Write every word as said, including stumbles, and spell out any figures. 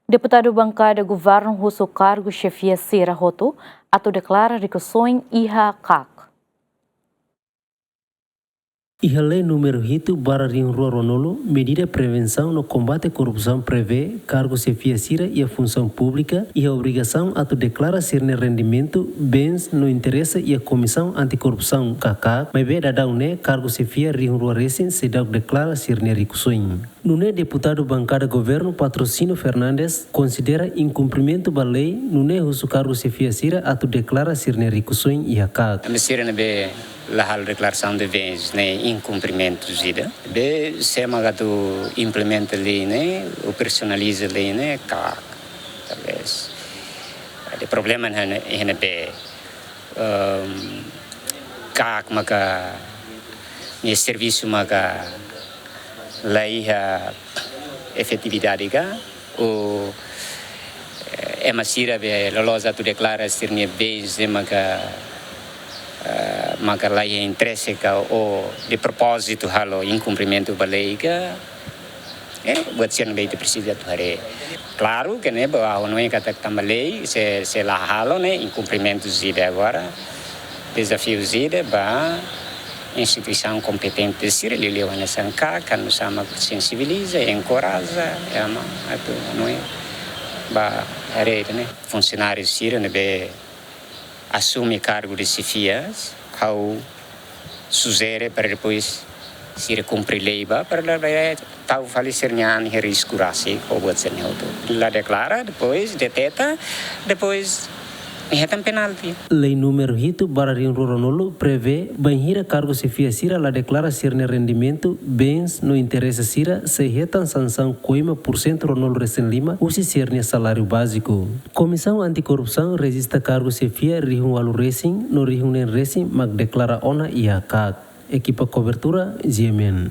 Deputadu bankada governu husu kargu xefia sira hotu atu deklara rikusoin iha KAK. Iha lei númeru hitu barra rihun rua ruanulu, medida prevensaun no kombate korrupsaun prevee kargu xefia sira iha funsaun públika iha obrigasaun atu deklara sira-nia rendimentu, bens no interese iha Komisaun Antikorrupsaun ka KAK, maibé daudaun ne'e kargu xefia rihun rua resin seidauk deklara sira-nia rikusoin. Nune'e deputadu bankada governu Patrocínio Fernandes konsidera inkumprimentu ba lei, nune'e husu kargu xefia sira atu deklara sira-nia rikusoin iha KAK. Ami sira ne'ebé la halo deklarasaun de bens ne'e inkumprimentu ida. Be sé mak atu implementa lei ne'e, operasionaliza lei ne'e, KAK, talvés. Ada problema ne'e, ne'e, ne'ebé, ehm, KAK maka, nia servisu maka la iha efetividade ka, ou, eh, ema sira be loloos atu deklara sira-nia bens ne'e maka, eh, maka la iha interese ka, ou de propózitu halo inkumprimentu ba lei ka, eh, buat sira ne'ebé ita presiza atu haree. Klaru ke ne'e, ba, ha'u hanoin katak tanba lei, se, se la halo ne'e inkumprimentu ida agora. Dezafiu ida ba instituisaun kompetente sira liuliu hanesan KAK, atu sama sensibiliza, enkoraja, ema atu, hanoin, ba, haree ne'e. Funsionáriu sira ne'ebé asume kargu de xefia, ha'u sujere para depois sira kumpre lei ba, para la, la tau fali sira-nia an iha risku rasik, ou buat sira-ne'e hotu. La deklara, depois deteta, depois hetan penalti. Lei númeru hitu barra rihun rua ruanulu prevee bainhira kargu xefia sira la deklara sira-nia rendimentu, bens no interese sira sei hetan sansaun koima pursentu ruanulu resin lima husi sira-nia saláriu báziku. Komisaun Antikorrupsaun rejista kargu xefia rihun ualu resin no rihun neen resin mak deklara ona iha KAK. Ekipa kobertura, G M N.